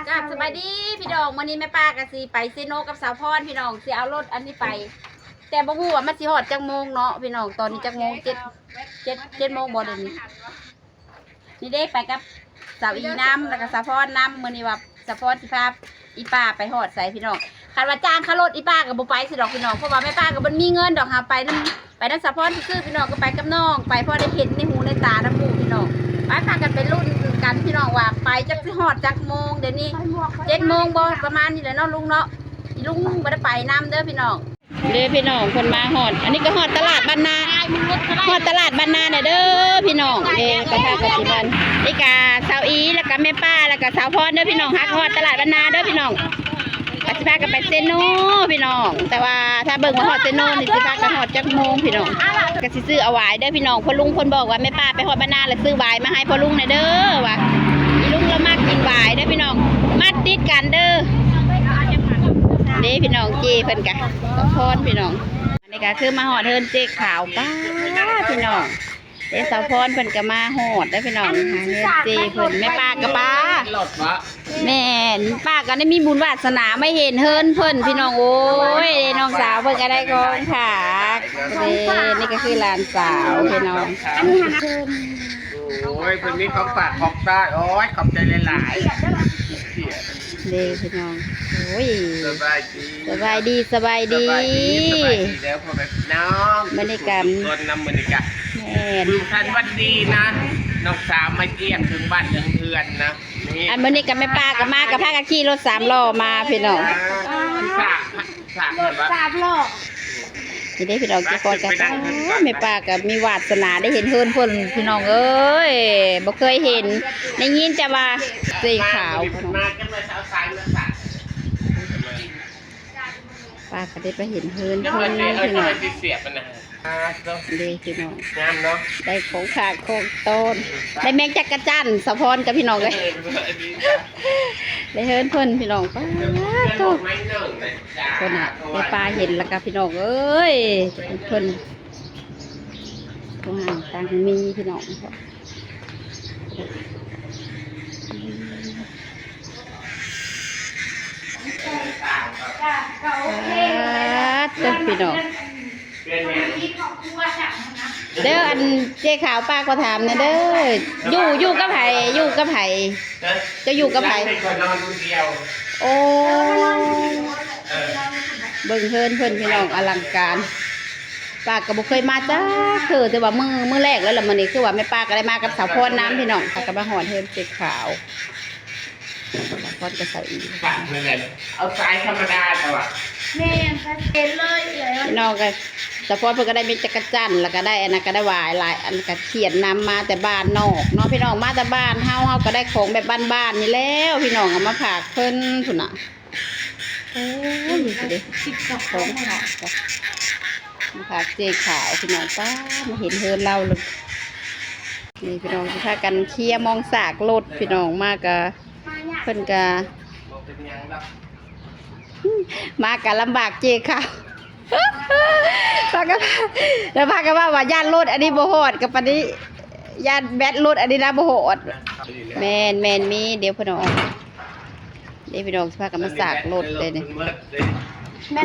ກາບສະບາຍດີພີ່ນ້ອງ ມື້ນີ້ແມ່ປ້າກໍຊິໄປເຊໂນກັບສາວພອນພີ່ນ້ອງ ຊິເອົາລົດອັນນີ້ໄປ ແຕ່ບໍ່ຮູ້ວ່າມັນຊິຮອດຈັກໂມງເນາະພີ່ນ້ອງ. ຕອນນີ້ຈັກໂມງ? ເຈັດ ເຈັດ ເຈັດໂມງບໍ່ດຽວນີ້? ນີ້ເດ້ ໄປກັບສາວອີນຳ ແລ້ວກໍສາວພອນນຳ. ມື້ນີ້ວ່າສາວພອນຊິພາອີປ້າໄປຮອດໃສພີ່ນ້ອງ? ຄັນວ່າຈ້າງຄ່າລົດ ອີປ້າກໍບໍ່ໄປຊິດອກພີ່ນ້ອງ ເພາະວ່າແມ່ປ້າກໍບໍ່ມີເງິນດອກ. ຫາໄປນຳ ໄປນຳສາວພອນຊື່ໆ ພີ່ນ້ອງ ກໍໄປກັບນ້ອງ ໄປພໍໄດ້ເຫັນໃນຫູໃນຕານຳໝູ່ພີ່ນ້ອງ. ໄປພາກັນໄປລຸ້ນກັນພີ່ນ້ອງ ວ່າໄປຈັກຊິຮອດຈັກໂມງດຽວນີ້? ເຈັດໂມງບໍ່ ປະມານນີ້ແຫຼະເນາະລຸງເນາະ. ລຸງບໍ່ໄດ້ໄປນຳເດີພີ່ນ້ອງ. ເດີພີ່ນ້ອງ ເພິ່ນມາຮອດ ອັນນີ້ກໍຮອດຕະຫຼາດບ້ານນາ ຮອດຕະຫຼາດບ້ານນາແລ້ວເດີພີ່ນ້ອງ. ເດ້ ໄປພາກັນຊິບ້ານ ນີ້ກະສາວອີ ແລ້ວກະແມ່ປ້າ ແລ້ວກະສາວພອນເດີພີ່ນ້ອງ. ຫາກຮອດຕະຫຼາດບ້ານນາເດີພີ່ນ້ອງ ກໍຊິພາກັນໄປເຊໂນພີ່ນ້ອງ. ແຕ່ວ່າຖ້າເບິ່ງວ່າຮອດເຊໂນນີ້ຊິພາກັນຮອດຈັກໂມງພີ່ນ້ອງ. ກໍຊິຊື້ເອົາຫວາຍເດີພີ່ນ້ອງ ພໍ່ລຸງເພິ່ນບອກວ່າແມ່ປ້າໄປຮອດບ້ານນາແລ້ວຊື້ຫວາຍມາໃຫ້ພໍ່ລຸງແດ່ເດີວ່າ. ອີລຸງລາວມັກກິນຫວາຍເດີພີ່ນ້ອງ ມັດຕິດກັນເດີ. ເດ້ພີ່ນ້ອງ ເຈ້ເພິ່ນກະ ສາວພອນພີ່ນ້ອງ. ອັນນີ້ກໍຄືມາຮອດເຮືອນເຈ້ຂາວ ປ້າພີ່ນ້ອງ. ເດ້ ສາວພອນເພິ່ນກໍມາຮອດເດ້ພີ່ນ້ອງ ຫາເຮືອນເຈ້ເພິ່ນ. ແມ່ປ້າກໍປ້າ ແມ່ນ ປ້າກໍໄດ້ມີບຸນວາສະໜາມາເຫັນເຮືອນເພິ່ນພີ່ນ້ອງ. ໂອ້ຍ ນ້ອງສາວເພິ່ນກໍໄດ້ຂອງຝາກເດ້. ນີ້ກໍຄືຫຼານສາວພີ່ນ້ອງ. ໂອ້ຍ ເພິ່ນມີຂອງຝາກຂອງຕ້ອນ ໂອ້ຍ ຂອບໃຈຫຼາຍໆ. ເດ້ພີ່ນ້ອງ ໂອ້ຍ ສະບາຍດີ ສະບາຍດີ ສະບາຍດີ ສະບາຍດີເດີພໍ່ແມ່ພີ່ນ້ອງ ບັນຍາກາດ ທຸກຄົນນຳ ບັນຍາກາດ ແມ່ນ ມື້ທັນວັນດີນະ ນ້ອງສາວມາຢ້ຽມເຖິງບ້ານເຖິງເຮືອນນະ. ອັນມື້ນີ້ກັບແມ່ປ້າກໍມາ ກໍພາກັນຂີ່ລົດສາມລໍ້ມາພີ່ນ້ອງ ອ່າ ສາມ ສາມ ລົດສາມລໍ້. ນີ້ເດ້ພີ່ນ້ອງ ເຈົ້າຂອງກະ ໂອ້ຍ ແມ່ປ້າກໍມີວາດສະໜາໄດ້ເຫັນເຮືອນເພິ່ນພີ່ນ້ອງເອີຍ ບໍ່ເຄີຍເຫັນ ໄດ້ຍິນແຕ່ວ່າເຈ້ຂາວພີ່ນ້ອງ. ປ້າກໍໄດ້ໄປເຫັນເຮືອນເພິ່ນພີ່ນ້ອງ ເດ້ພີ່ນ້ອງ ງາມເນາະ ໄດ້ຂອງຝາກຂອງຕ້ອນ ໄດ້ແມງຈັກກະຈັ່ນ ສາວພອນກັບພີ່ນ້ອງເອີຍ ໄດ້ເຮືອນເພິ່ນພີ່ນ້ອງ. ປ້າໂທ້ ພຸ້ນນະ ໄດ້ປ້າເຫັນແລ້ວກະພີ່ນ້ອງເອີຍ ເພິ່ນ ຜູ້ຫາງຕ່າງມີພີ່ນ້ອງ ປາດໂທ້ ພີ່ນ້ອງ ເດີ ອັນເຈ້ຂາວ ປ້າກໍຖາມແດ່ເດີ ຢູ່ ຢູ່ກັບໃຜ ຢູ່ກັບໃຜ ເຈົ້າຢູ່ກັບໃຜ? ໂອ້ ເບິ່ງເຮືອນເພິ່ນພີ່ນ້ອງ ອະລັງການ ປ້າກໍບໍ່ເຄີຍມາຈັກເທື່ອ ແຕ່ວ່າມື້ ມື້ແລກແລ້ວລະ ມື້ນີ້ຄືວ່າແມ່ປ້າກໍໄດ້ມາກັບສາວພອນນຳພີ່ນ້ອງ ກໍມາຮອດເຮືອນເຈ້ຂາວ ສາວພອນກັບສາວອີ ເອົາສາຍທຳມະດາແຕ່ວ່າ ແມ່ນ ເຫັນເລີຍ ພີ່ນ້ອງ ກໍສາວພອນເພິ່ນກໍໄດ້ເມັດຈັກກະຈັ່ນ ແລ້ວກໍໄດ້ອັນນັ້ນກໍໄດ້ຫວາຍຫຼາຍອັນ ກໍຂຽນນຳມາແຕ່ບ້ານນອກເນາະ ພີ່ນ້ອງ ມາແຕ່ບ້ານເຮົາ ເຮົາກໍໄດ້ຂອງແບບບ້ານໆນີ້ແລ້ວ ພີ່ນ້ອງ ເອົາມາຝາກເພິ່ນພຸ້ນນະ. ໂອ້ຍ ນີ້ເດ້ ຂອງຝາກ ຂອງຝາກເຈ້ຂາວ ພີ່ນ້ອງ ປ້າ ມາເຫັນເຮືອນລາວເລີຍ ນີ້ພີ່ນ້ອງ ຊິພາກັນເຄຍມອງຊາກລົດ ພີ່ນ້ອງ ມາກະ ເພິ່ນກະ ມາກະລຳບາກເຈ້ຂາວ ພາກັນ ແລ້ວພາກັນວ່າ ວ່າຢ້ານລົດອັນນີ້ບໍ່ຮອດ ກໍປານນີ້ ຢ້ານແບັດລົດອັນນີ້ນະບໍ່ຮອດ ແມ່ນ ແມ່ນ ມີ ດຽວພີ່ນ້ອງ ເດ້ພີ່ນ້ອງ ຊິພາກັນມາຊາກລົດເດ້ນີ້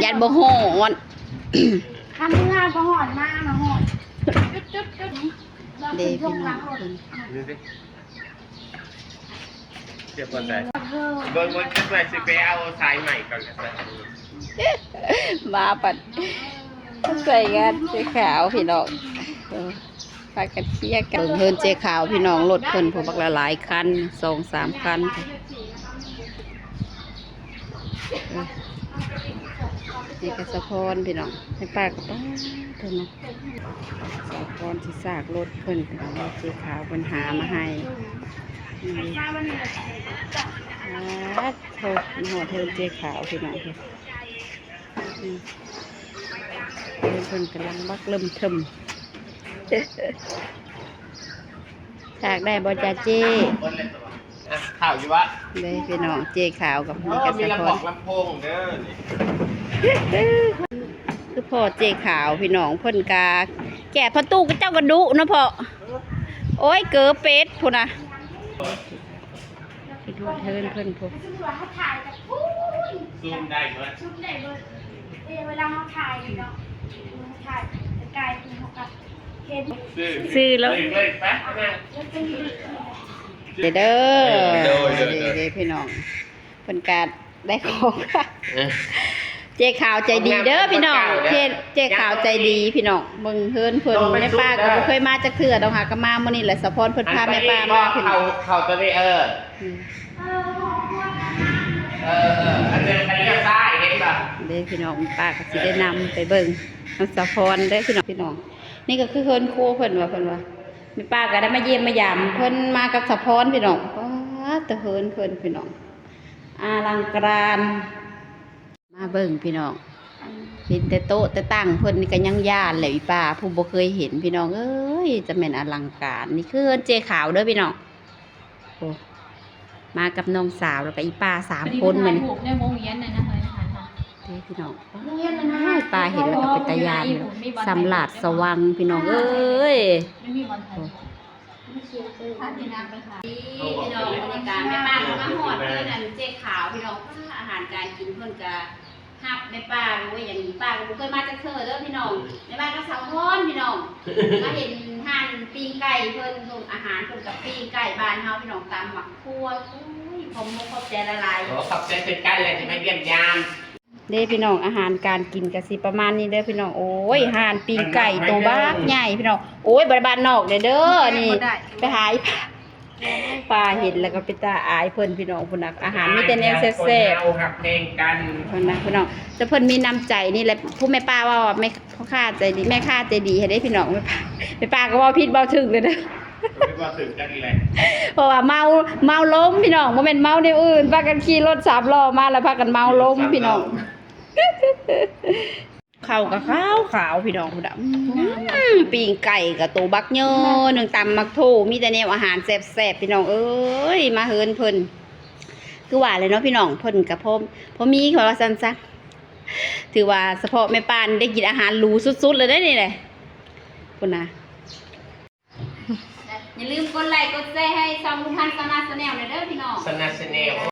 ຢ້ານບໍ່ຮອດ ຄັນເມືອບໍ່ຮອດ ມາມາຮອດ ຈຸດໆໆ ເດ້ພີ່ນ້ອງ ເພິ່ນ ດຽວກ່ອນໄດ ເບິ່ງ ເບິ່ງຈັກໜ່ອຍ ຊິໄປເອົາສາຍໃໝ່ກ່ອນ ມາບັດ ໃສ່ງານເສື້ອຂາວ ພີ່ນ້ອງ ເອີ ພາກັນເຄຍກັນ ເບິ່ງເຮືອນເຈ້ຂາວ ພີ່ນ້ອງ ລົດເພິ່ນພຸ້ນ ບັກຫຼາຍໆຄັນ ສອງສາມຄັນ ນີ້ກໍສາວພອນ ພີ່ນ້ອງ ໃຫ້ປ້າກໍປ້າເພິ່ນນະ ສາວພອນຊິຊາກລົດເພິ່ນ ພີ່ນ້ອງ ເຈ້ຂາວເພິ່ນຫາມາໃຫ້ ນີ້ ປາດໂທ້ ມາຮອດເຮືອນເຈ້ຂາວ ພີ່ນ້ອງ ອືມ ເພິ່ນກຳລັງບັກເລີ່ມເທິມ ຊາກໄດ້ບໍ່ຈ໊ະເຈ້? ອ່ະ ເຂົ້າຢູ່ວະ? ເດ້ພີ່ນ້ອງ ເຈ້ຂາວກັບ ເອີ ມີກະ ມີລຳບອກລຳໂພງເດີນີ້ ຄືພໍ່ເຈ້ຂາວ ພີ່ນ້ອງ ເພິ່ນກະ ແກະພໍ່ຕູ້ເຈົ້າກະດຸເນາະພໍ່ ໂອ້ຍ ເກີເປັດພຸ້ນນະ. ເທິນເພິ່ນພຸ້ນ ສມມຸດວ່າເຮົາຖ່າຍຈາກພຸ້ນ ຊູມໄດ້ເບິດ ຊູມໄດ້ເບິດ ເວລາເຮົາຖ່າຍນີ້ເນາະ ເຮົາຖ່າຍໄກໆ ເຮົາກໍເຫັນ ຊື່ແລ້ວ ເດີ ໂດຍ ໂດຍ ໂດຍ ເດີ ພີ່ນ້ອງ ເພິ່ນກະໄດ້ຂອງ ເອີ ເຈ້ຂາວໃຈດີເດີພີ່ນ້ອງ ເຈ້ຂາວໃຈດີພີ່ນ້ອງ ເບິ່ງເຮືອນເພິ່ນ ແມ່ປ້າກໍບໍ່ເຄີຍມາຈັກເທື່ອດອກ ຫາກໍມາມື້ນີ້ແຫຼະ ສາວພອນເພິ່ນພາແມ່ປ້າມາພີ່ນ້ອງ ເຂົ້າ ເຂົ້າຕົວນີ້ ເອີ ອືມ ເອີ ເອີ ອັນນີ້ໄປລ້ຽວຊ້າຍ ເຫັນບໍ່ ເດ້ພີ່ນ້ອງ ປ້າກໍຊິໄດ້ນຳໄປເບິ່ງນຳສາວພອນເດີພີ່ນ້ອງ ພີ່ນ້ອງ ນີ້ກໍຄືເຮືອນຄົວເພິ່ນວ່າ ເພິ່ນວ່າ ແມ່ປ້າກໍໄດ້ມາຢ້ຽມມາຢາມ ເພິ່ນມາກັບສາວພອນພີ່ນ້ອງ ປາດ ແຕ່ເຮືອນເພິ່ນພີ່ນ້ອງ ອະລັງການ ມາເບິ່ງພີ່ນ້ອງ ເຫັນແຕ່ໂຕະແຕ່ຕັ່ງເພິ່ນນີ້ກໍຍັງຢ້ານແຫຼະ ອີປ້າຜູ້ບໍ່ເຄີຍເຫັນພີ່ນ້ອງເອີຍ ຈະແມ່ນອະລັງການ ນີ້ຄືເຮືອນເຈ້ຂາວເດີພີ່ນ້ອງ ໂອ້ ມາກັບນ້ອງສາວ ແລ້ວກໍອີປ້າສາມຄົນມື້ນີ້ ເດ້ພີ່ນ້ອງ ປ້າເຫັນແລ້ວກໍເປັນຕາຢ້ານຢູ່ ສ່ຳລາດສະວັງພີ່ນ້ອງເອີຍ ໂອ້ ນີ້ພີ່ນ້ອງ ບັນຍາກາດ ແມ່ປ້າກໍມາຮອດເຮືອນອັນເຈ້ຂາວພີ່ນ້ອງ ອາຫານການກິນເພິ່ນກະຮັບແມ່ປ້າ ໂອ້ຍ ຫຍັງນີ້ ປ້າກໍບໍ່ເຄີຍມາຈັກເທື່ອເດີພີ່ນ້ອງ ແມ່ປ້າກັບສາວພອນພີ່ນ້ອງ ມາເຫັນຮ້ານປີ້ງໄກ່ເພິ່ນ ອາຫານເພິ່ນກັບປີ້ງໄກ່ບ້ານເຮົາພີ່ນ້ອງ ຕຳໝາກຖົ່ວ ໂອ້ຍ ຂອບອົກຂອບໃຈຫຼາຍໆ ໂອ້ ຂອບໃຈຄືກັນແຫຼະທີ່ມາຢ້ຽມຢາມ. ເດ້ພີ່ນ້ອງ ອາຫານການກິນກະຊິປະມານນີ້ເດີພີ່ນ້ອງ ໂອ້ຍ ຮ້ານປີ້ງໄກ່ໂຕບັກໃຫຍ່ພີ່ນ້ອງ ໂອ້ຍ ບໍ່ໄດ້ບ້ານນອກເດີ ນີ້ໄປຫາອີປ້າ ປ້າເຫັນແລ້ວກໍເປັນຕາອາຍເພິ່ນພີ່ນ້ອງ ພຸ້ນນະ ອາຫານມີແຕ່ແນວແຊບໆ ເພິ່ນນະພີ່ນ້ອງ ແຕ່ເພິ່ນມີນ້ຳໃຈນີ້ແຫຼະ ຜູ້ແມ່ປ້າເວົ້າວ່າແມ່ ພໍ່ຄ້າໃຈດີ ແມ່ຄ້າໃຈດີຫັ້ນເດ້ພີ່ນ້ອງ ແມ່ປ້າ ແມ່ປ້າກໍເວົ້າຜິດເວົ້າຖືກເລີຍເດີ ເວົ້າຖືກຈັກອີ່ແຫຼະ ເພາະວ່າເມົາ ເມົາລົມພີ່ນ້ອງ ບໍ່ແມ່ນເມົາແນວອື່ນ ພາກັນຂີ່ລົດສາມລໍ້ມາ ແລ້ວພາກັນເມົາລົມພີ່ນ້ອງ ເຂົ້າກໍຂາວໆ ພີ່ນ້ອງພຸ້ນນະ ອືມ ປີ້ງໄກ່ກໍໂຕບັກເຍີໜຶ່ງ ຕຳໝາກຖົ່ວ ມີແຕ່ແນວອາຫານແຊບໆ ພີ່ນ້ອງເອີຍ ມາເຮືອນເພິ່ນ ຄືວ່າແຫຼະເນາະພີ່ນ້ອງ ເພິ່ນກໍພໍ ພໍມີ ເຂົາວ່າຊັ້ນຊະ ຖືວ່າສະເພາະແມ່ປ້ານີ້ໄດ້ກິນອາຫານຫຼູສຸດໆ ເລີຍເດ້ນີ້ແຫຼະ ພຸ້ນນະ ຢ່າລືມກົດໄລກົດແຊໃຫ້ຊ່ອງລຸງພັນ ຊາວນາ ແຊນແນວ ແດ່ເດີພີ່ນ້ອງ ຊາວນາ ແຊນແນວ.